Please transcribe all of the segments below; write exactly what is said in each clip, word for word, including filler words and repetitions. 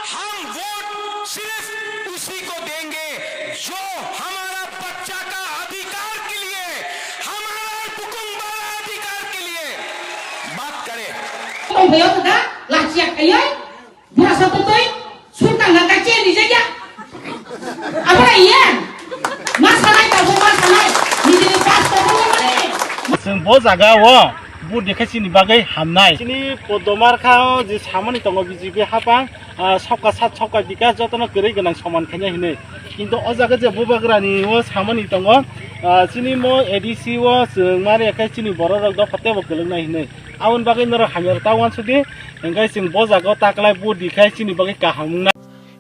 हम वोट सिर्फ उसी को देंगे जो हमारा बच्चा का अधिकार के लिए, हमारा बुकुंग वाला अधिकार के लिए बात करे। Tongphai o da, lachiya khaioi, bura sa totoi, sultan na kache ni jaya. Abra iya, masalai ta masalai, ni jini pas ko ko mane. Chwng bo jaga o vote dekhai chini bagwi hamnai. Chini Podomar kha o je samani tongo B J P hapang, ah, sabka sat sabka bikas jotono kwrwi gwnang soman khainai hinwi. Kintu o jaga je bubagrani o samani tongo, ah, chini mo A D C o chwng mari khe chini borok rok dopha tebo kwlwknai hinwi. Aboni bagwi norok hamya ta uansukdi, hwnkhe chwng bo jaga o taklai vote di khai chini bagwi kaham wngnai.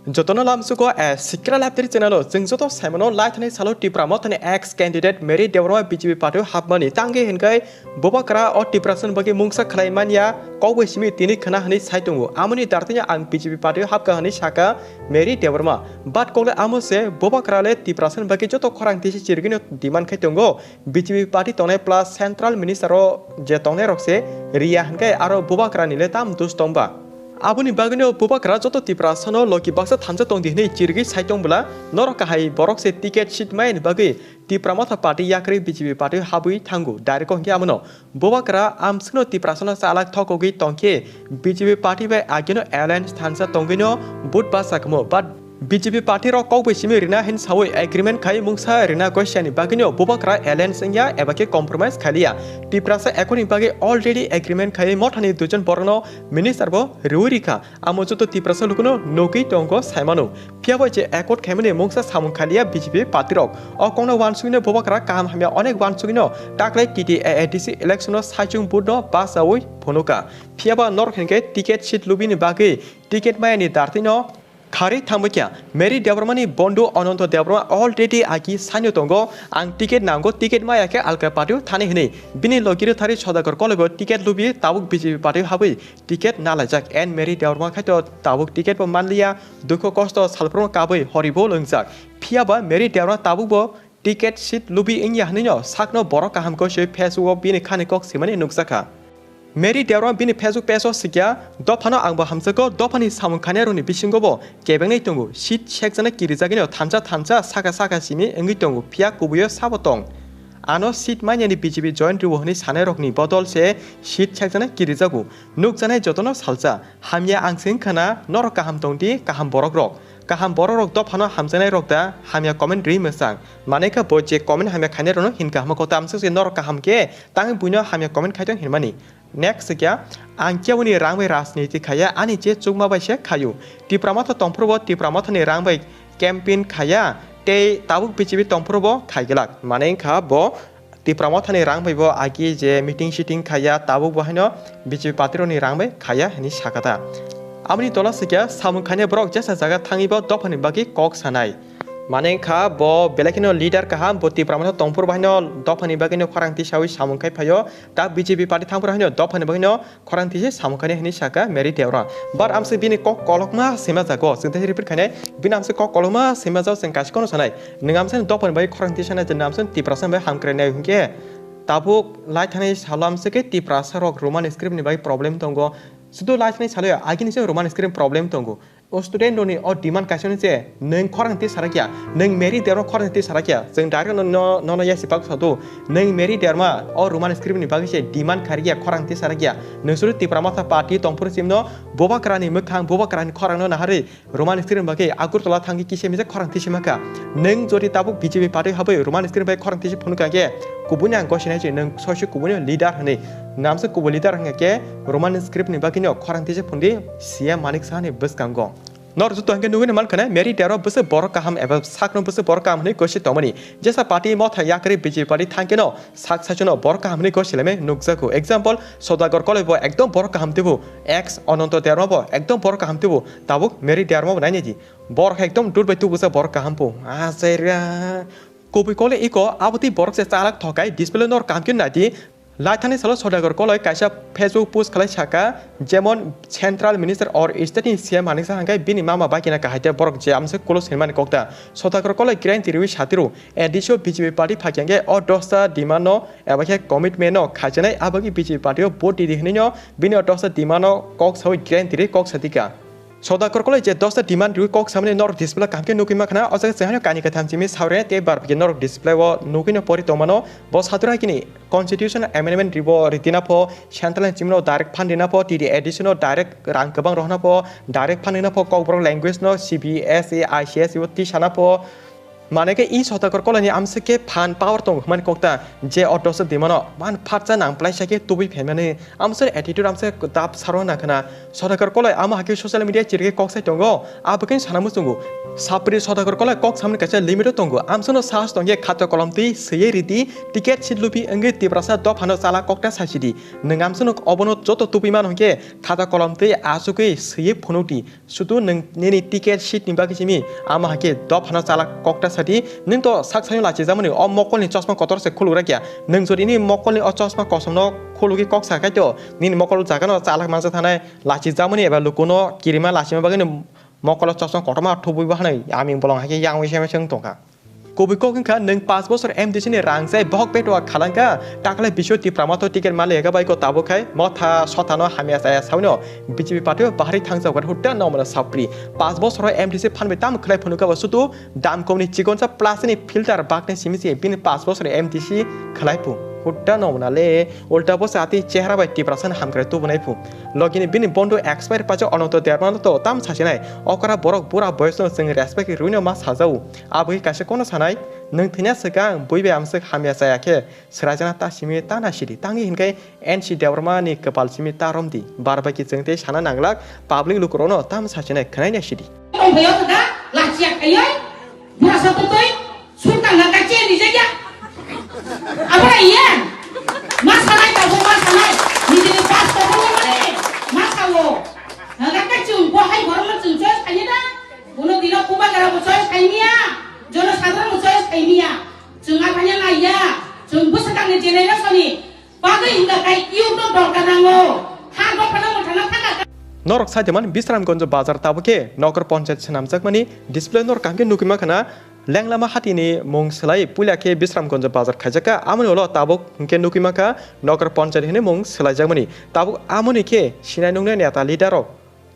Jotono lamsugo, eh, Sikra Laptri channel o chwng joto saimano laithani salo Tipra Mothani ex candidate Mary Debbarma B J P party o hapmani tangwi hinkhai Bubagra o Tiprasani bagwi mungsa khlai manya, kokbai simi tini khna hwnwi sai tongo. Amoni dartino ang B J P party o hapkha hwnwi sakha Mary Debbarma. But kokle amo se Bubagra le Tiprasani bagwi joto khorang tisi chirigwino demand khai tongo. B J P party tongnai plus central minister o je tongnai rok se riya hwnkhe aro Bubagrani le tam dos tongba. Aboni bagwino Bubagra joto Tiprasano loki baksa thansa tongdi hwnwi chirigwi sai tongbwla norok kahai borok se ticket seat mayani bagwi Tipra Motha party yakrwi B J P party habwi thango. Direct o hwnkhe amono Bubagra amsukno Tiprasano chalak thokogwi tongkhe B J P party bai ageno alliance thansa tongwino vote basa kamo, but B J P party rok kokbai simi rina hin sawi agreement khai mungsa rina goisiani bagwino Bubagra alliance wngya eba khe compromise khaliya. Tiprasa accord ni bagwi already agreement khai Mothani duijon borokno minister bo riwi rikha. Amo joto Tiprasa lukuno nugwi tongo saimano. Phiya bai je accord khaimani mungsa samung khaliya B J P party rok. O kokno uansugwino Bubagra kaham hamya onek uansugwino taklai T T A A D C election o saichung vote no basawi phunuka. Phiya ba norok hinkhe ticket seat lubini bagwi ticket mayani dartino kharwi thangbaikha. Mary Debbarmani bondhu Ananto Debbarma already agi saino tongo, ang ticket nango, ticket maya khe alka party o thani hwnwi. Bini logi rwthari Sodagar Koloi bo ticket lubi tabuk B J P party o habwi ticket nalaijak. And Mary Debbarma khaito tabuk ticket bo manliya, dukho kosto salphurno kabwi horibo lwngjak. Phiya ba Mary Debbarma tabuk bo ticket seat lubi wngya hwnwino sakno borok kaham kosoi Facebook o bini khani kok swimani nukjakha. Mary Debbarma bini Facebook page o sikya, "Dophano angbo hamjakgo, dophani samung khainairokni bisingo bo kebengnai tongo, seat sekjaknai kirijagwino thansa thansa saka saka simi wngwi tongo, phiya kubuio sabo tong. Ano seat manyani B J P join rwo hwnwi sanairokni bodol se seat sekjaknai kirijago. Nukjaknai jotono salsa, hamya ang se wngkha na, norok kaham tongdi, kaham borokrok. Kaham borokrok dophano hamjaknairok da, hamya comment rwi mwchang." Manai kha bo je comment hamya khainairokno hinkha hamo kota amsuk se norok kaham khe tangwi buino hamya comment khaitong hinmani. Next kya, ang keboni rang bai rajniti khaya, ani je chukma bai se khayu. Tipra Motha tongphuru bo Tipra Mothani rang bai campaign khaya, tei tabuk B J P tongphuru bo khaiglak. Mane wngkha bo Tipra Mothani rang bai bo agi je meeting sitting khaya, tabuk bo haino B J P party rokni rang bai khaya hinwi sakha ta. Aboni tola sikya samung khainai borok jesa jaga thangwi bo dophani bagwi kok sanai. Mane wngkha bo belai kheno leader kaham, bo Tipra Motha tongphuru bo haino dophani bagwino khorang tisawi samung khai phaio. Ta B J P party thangphuru haino dophani bagwino khorang tisi samung khainai hinwi sakha Mary Debbarma. But amse bini kok kolokma sima jago, chwng tei repeat khainai, bini amse kok kolokma sima jago, chwng kaisa kono sanai. Nwng amse dophani bai khorang tisanai, je nwng amse Tiprasa bai hamkrai nai hinkhe tabuk lai thani salo amse khe Tiprasa rok Roman script ni bai problem tongo. Sudu lai thani salo ya, agini se Roman script problem tongo. O student rokni o demand kaisa hwnwi se, nwng khorang twi sarakya, nwng Mary Debbarma khorang twi sarakya, chwng direct no, no, nono yasi pak sadu, nwng Mary Debbarma o Roman script ni bagwi se demand kharikya, khorang twi sarakya, nwng suru Tipra Motha party tongphuru simno, Bubagrani mwkhang, Bubagrani khorang no naharwi Roman script ni bagwi Agartala thangwi kisa misa khorang twi simakha. Nwng jodi tabuk B J P party habwi Roman script bai khorang twi se phunukha khe, kubuni ang gosinai se nwng soisu kubuni leader hwnwi, namse kubui leader hwnkha khe Roman script ni bagwi no khorang twi se phundi C M Manik Saha ni bwskango. Nor joto hwnkhe nugwi mankha na, Mary Debbarma bwswk borok kaham eba sakno bwswk borok kaham hwnwi gosi tongmani. Jesa party motha yakarwi B J P party thangkhe no sak saichwno borok kaham hwnwi gosi laimai nukjago. Example, Sodagar Koloi bo ekdom borok kaham twibo, ex Ananto Debbarma bo ekdom borok kaham twibo, tabuk Mary Debbarma bo nainai di. Borok ekdom dut bai tubujak borok kaham bo. Achaira. Kubui kole iko abotwi borok se chalak thokai display nor kaham khe naidi. Laithani salo Sodagar Koloi kaisa Facebook post khalai saka, jemon Central Minister or State ni C M Manik Saha hwnkhe bini mama bai kina kahai tei borok je amse kulo sinimani kokta. Sodagar Koloi grant riwi satiro, A D C o B J P party phakya hwnkhe o dosta demand no eba khe commitment no khaijanai, abagwi B J P party o vote ridi hwnwi no bini o dosta demand no kok sawi grant ri kok satika. Sodakar Koloi je dosta demand riwi kok samani norok display kaham khe nugwi mankha na, o jaga chwng haino kainwi kaitham simi saure tei bar phi norok display o nugwino pori tongmano. Bo satura kini constitution amendment ribo ridina pho, central ni chimino direct fund rina pho, T D A D C no direct rang kwbang rohna pho, direct fund rina pho, kokborok language no C B S E, I C S E o tisana pho, Mane khe i Sodakar Koloi ni amswk khe phan power tongo hwnmani kok ta, je o dosa dimano man phatsa nang plaisa khe tubui phaimani amswk attitude amswk dap sarwna khna. Sodakar Koloi amo hakhe social media chirigwi kok sai tongo, abo khe sana muchungo. Sapri Sodakar Koloi kok samani kaisa limit o tongo, amswkno sahas tongkhe khata kolom twi swiwi ridi, ticket seat lupi wngwi Tiprasa dophano chala kokta sachidi. Nwng amswkno obono joto tubui mano hwnkhe khata kolom twi achugwi swiwi phunukdi. Sudu nwng nini ticket seat ni bagwi simi, amo hai khe dophano chala kokta sadi, nwng to sak saino lachijamani o mokolni chosma kotor se khuluk rakya. Nwng jodi nini mokolni o chosma kosom no khulugwi kok sa khai to, nini mokol jaga no chala mansa thanai lachijamani eba lukuno kirima lachima bagwi ni mokolo chosma kotorma thubui bo hanai aming bolong hai khe yang wi seme seng tongkha. Kubui kok wngkha, nwng paanch bosor M D C ni rang chai bohok peto khalangkha, takle bisio Tipra Motha ticket mali ega bai ko tabuk khai, Motha Sothano hamya chaya sawino B J P party o bahari thangjago hutta nomona sapri. Paanch bosor M D C phanbai tamo khlai phunukha bo sutu dam komni chikonsa plastic ni filter bakni simi se bini paanch bosor M D C khlai phu. Hutta nomona le ulta bosa ati chehra bai Tiprasa ni hamkrai tubunai phu. Logini bini bondo expire pacha Ananto Debbarma to tam sasinai, okra borok bura boyosno chwng respect rwino ma sajao. Aboni kaisa kono sanai, nwng thwina swkang bui bai amswk hamya chaya khe swraijana ta simi ta na sidi. Tangwi hinkhe N C Debbarma ni kwpal simi ta romdi. Bar bai khe chwng tei sana nanglak, public lukurokno tamo sasinai khwnai na sidi. Tongphai o da, lachiya khaioi, bura sa totoi, sultan na kache ni jaya. Abra iya, ma sanai ta bo ma sanai, ni jini pas to bo mane, ma sao. Hwnkhe chwng bo hai borokno chwng choice khaina da. Bono dino bubagra bo choice khaimiya, jono sadharano choice khaimiya. Chwng aphanya naiya, chwng bwswkangni generation ni bagwi hwnkha khai youth no dorkar nango. Ha dophano mwthangna thangkha. Norok saidiman Bisramganj bazar tabuk khe Nagar Panchayat swnamjakmani display norok kaham khe nugwi mankha na. Lenglama hatini mung swlai puila khe Bisramganj bazar khaijakha, amoni ulo tabuk hwnkhe nugwi mankha Nagar Panchayat hinwi mung swlaijakmani. Tabuk amoni khe sinai nungnai neta leader rok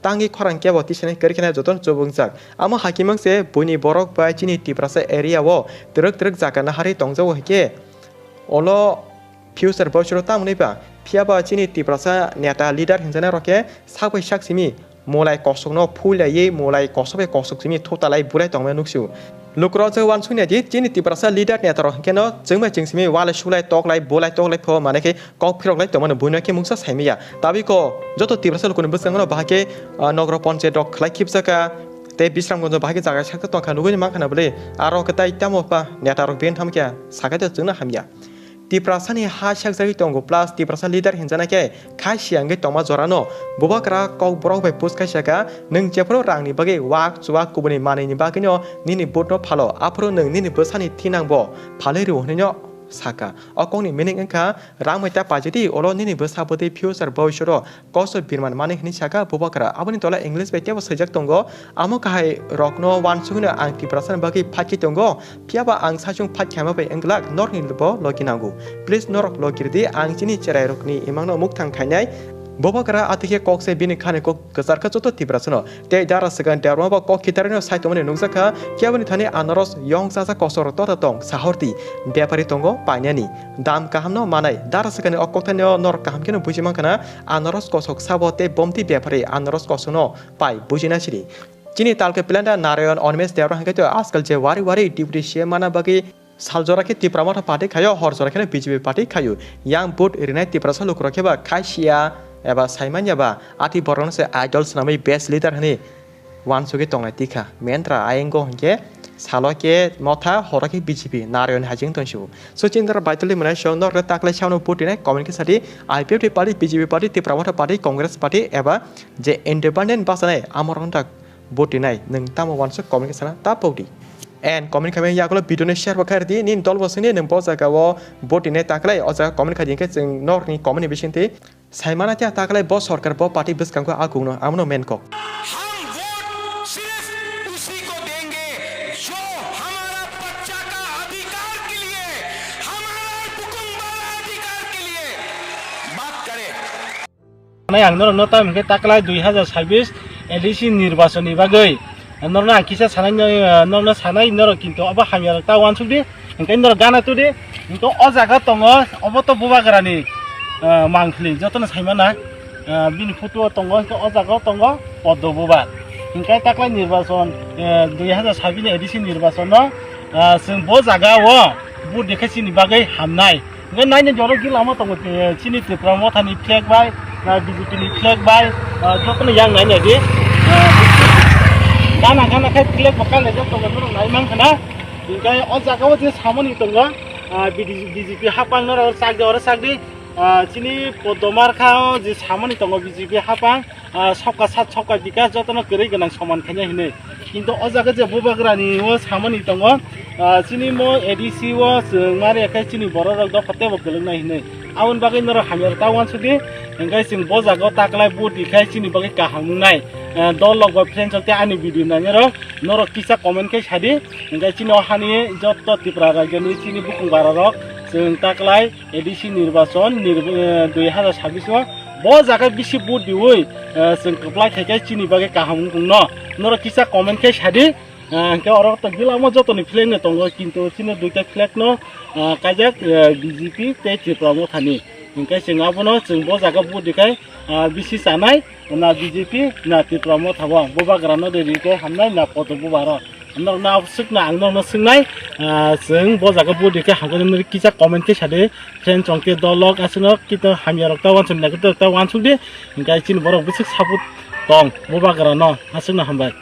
tangwi khorang kebo tisani kwrwi kheno jotono chubungjak. Amo hakimang se buini borok bai chini Tiprasa area o twrwk twrwk jaga naharwi tongjago hai khe ulo future bosoro tamo hwnwi ba. Phiya ba chini Tiprasa neta leader hinjana rok khe sak bai sak simi Molai kosokno phuilaiwi molai kosok bai kosok simi thutalai bulai tongmani nuksio. Lukurok je uansuknai di, chini Tiprasa leader netarok hwnkhe no chwngbai chwng simi walai sulai toklai bulai toklai pho manai khe kok phiroklai tongmani buino khe mungsa saimaya. Tabiko joto Tiprasa lukuni bwskango no bahai khe, ah, Nagar Panchayat rok khwlai khibjaka tei Bisramganj bahai khe jaga sakta tongkha nugui mankha na bwle aro khe tai tamo pa netarok bini thamkhe sakai to chwngno hamya. Tiprasani ha sakjagwi tongo, plus Tiprasa leader hinjana khe khai siyangwi tongma jorano Bubagra kokborok bai push khai saka, "Nwng jephuru rangni bagwi wak chuwak kubuni manwini bagwino nini vote no phalo, aphuru nwng nini bwsani thinang bo phalwi rw," hwnwi no saka. O kokni meaning wngkha, "Rang bai ta paijadi, ulo nini bwsa bwtwi future bhobishoro kosto birman mani," hwnwi saka Bubagra. Aboni tola English bai teibo swijak tongo, "Amo kahai rokno uansugwino ang Tiprasani bagwi phaikhe tongo, phiya ba ang saichung phaikhaima bai wng glak, norokni bo logi nango. Please norok logi rwdi, ang chini cherairokni imangno mukthang khainai." Bubagra atwikhe kok se bini khani kok kwchar kha joto Tiprasano. Tei Dara Swkang Debbarma bo kok khitarino sai tongmani nukjakha, phiya boni thani anaros yong chacha kosoro tota tong sahordi, bepari tongo painani. Dam kahamno manai, Dara Swkangni o kokthaino norok kaham kheno buji mankha na, anaros kosok sabo tei bomti bepari anaros kosokno pai bujina sidi. Chini talke pelenda Narayan Animesh Debbarma hwnkhe to ajkal je wari wari deputy C M mana bagwi sal jora khe Tipra Motha party khaio, hor jora kheno B J P party khaio. Yang vote rinai Tiprasa lukurok khe ba khai siya eba sai manya ba ati borokno se idol swnamwi best leader hwnwi uansugwi tongnai tikha. Mentra ayang go hwnkhe salo khe Motha, horo khe B J P, Narayan hajing tongsiwo. So chini dara baitoli mwnai so norok taklai saono vote rinai comment khe sadi, I P F T party, B J P party, Tipra Motha party, Congress party eba je independent bachanai amorokno tak vote rinai, nwng tamo uansuk comment khe sana ta pokdi. And comment khaimani yagulo video ni share bo khairdi, nini dol bo swngdi nwng bo jaga o vote rinai taklai, o jaga comment khaidi hinkhe chwng norokni comment ni bisingtwi saimana khe taklai bo sorkar bo party bwskango agungno amono main kok. हम वोट सिर्फ उसी को देंगे जो हमारा बच्चा का अधिकार के लिए, हमारा कुटुंबाला अधिकार के लिए बात करे। Nai ang norokno tamo hwnkhe taklai dui hazar chhabbish A D C nirbachon ni bagwi norokno ang kisa sanai, norokno sanai, norok kintu abo hamya rok ta uansuk di, hingke norok gana tu di, hingke o jaga tongo, obo to Bubagra ni, ah, mangpili, jotono saimana, ah, bini photo o tongo, hingke o jaga o tongo Poddo Bubar. Hingke taklai nirbachon, eh, dui hajar sabis ni A D C nirbachon no, ah, chwng bo jaga o vote rikhe chini bagwi hamnai. Hingke naini joro gila mo tongo, eh, chini Tipra Motha ni flag bai, ah, B J P ni flag bai, ah, jotono yang nai nai di. Ah, gana gana khe flag bo kale joto tongo norok nai mankha na. Hingke o jaga o je samani tongo, ah, B J P hapang norok chak di, oro chak di. Ah, chini Poddo Markha o je samani tongo B J P hapang, ah, sabka sath sabka bikas jotono kwrwi gwnang soman khainai hinwi. Kintu o jaga je Bubagra ni o samani tongo, ah, chini mo A D C o chwng mari khe chini borok rok dopha tebo kwlwknai hinwi. Aboni bagwi norok hamya rok ta uansuk di, hingke chwng bo jaga o taklai vote di khai chini bagwi kaham wngnai. Ah, dol rok bai friends rok tei ani video nainai rok norok kisa comment khe sadi, hingke chini o hani joto Tripura rajyo ni chini bukung bara rok chwng taklai A D C nirbachon nirb-, eh, dui hajar sabis o bo jaga bisi vote diwi, eh, chwng kwplai khaikhe chini bagwi kaham wngkong no. Norok kisa comment khe sadi, eh, hwnkhe oro to gila mo jotoni flag no tongo, kintu chini duita flag no, eh, kaijak, eh, B J P tei Tripura Motha ni. Hwnkhe chwng abono chwng bo jaga vote dikhai, ah, bisi chanai, na B J P, na Tripura Motha bo, Bubagra no de rikhe hamnai na Poddo Bubar o. Norokno swkna ang norokno swngnai, ah, chwng bo jaga vote rikhe hamkhe nini kisa comment khe sadi, friend chong khe dol rok aswkno kita hamya rok ta uansuk nai khe ta uansuk di, hingke chini borok bwswk support tong Bubagra no, aswkno hambai.